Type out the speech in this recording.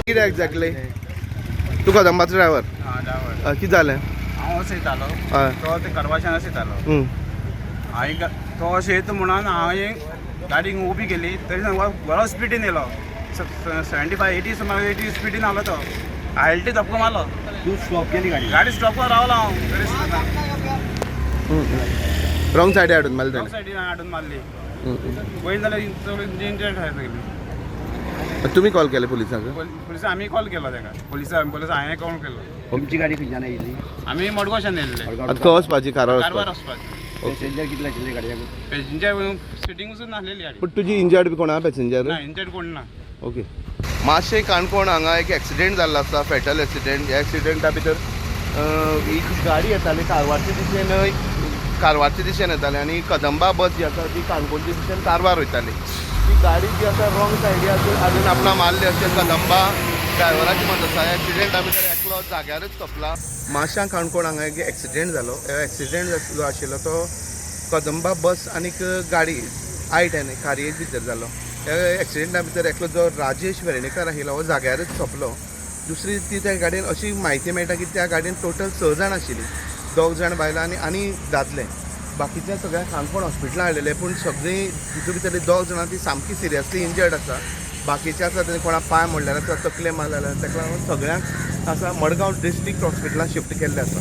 कितें एक्झॅक्टली? तूं कदंबाचो ड्रायवर? हा, ड्रायव्हर. कितें जालें? हांव अशें येतालो. हय. तो ते कारवारच्यान अशें येतालो. हांवें तो अशें येता म्हणून हांवें गाडी उबी केली, तरी बरो स्पिडीन येयलो. 75 80 सुमार, 80 स्पिडीन आलो. तो आयल्टी धपको मारलो. तू स्टॉप केली गाडी? गाडी स्टॉपार रावलो हांव, तरी सुद्दां. रॉंग सायड हाडून मारले? रॉंग सायडीन हाडून मारली. तेणें. पयलीं जाल्यार चड इंजर्ड जाय सगळी. तुमी कॉल केले पुलिसांक? पुलिसां आमी कॉल केलो ताका, पुलिसां पुलिसां हांवें कॉल केलो. तुमची गाडी खंयच्यान आयिल्ली? आमी मडगांवच्यान येयल्ले. आतां खंय वचपाची? कारवार? कारवार वचपाक? वचपाक. पॅसेंजर कितले आशिल्ले गाडयेक? पॅसेंजर सिटींग नासलेली गाडी. पूण तुजी इंजर्ड बी कोण आहा पॅसेंजर? ना, इंजर्ड कोण ना. ओके. माशे काणकोण हांगा एक एक्सिडेंट जाल्लो आसा, फेटल एक्सिडेंट. ह्या एक्सिडेंटा भितर एक गाडी येताली कारवारचे दिशेन, कारवारचे दिशेन येताली आनी कदंबा बस जी आसा ती काणकोणचे दिशेन कारवार वयताली. ती गाडी जी आसा रॉंग सायडी हाडून आपणा मारली अशें कदंबा ड्रायव्हराची मत आसा. ह्या एक्सिडेंटा भितर एकलो जाग्यारच सोंपला. माश्यां काणकोण हांगा एक एक्सिडेंट जालो. हो एक्सिडेंट जो आशिल्लो तो कदंबा बस आनीक गाडी I 10 खारये भितर जालो. ह्या एक्सिडेंटा भितर एकलो जो राजेश वेर्णेकर आशिल्लो हो जाग्यारच सोंपलो. दुसरी ती त्या गाडयेन अशी म्हायती मेळटा की त्या गाडयेन टोटल स जाण आशिल्ली, दोग जाण बायलां आनी आनी दादले. बाकीच्या सगळ्यांक काणकोण हॉस्पिटलान हाडलेले, पूण सगळीं तितून भितरली दोग जाणां ती सामकी सिरियसली इंजर्ड आसा. बाकीचे आसा तेणे कोणा पांय मोडलेले आसा, तकले मारलेले आसा. ताका लागून सगळ्यांक आसा मडगांव डिस्ट्रिक्ट हॉस्पिटलान शिफ्ट केल्लें आसा.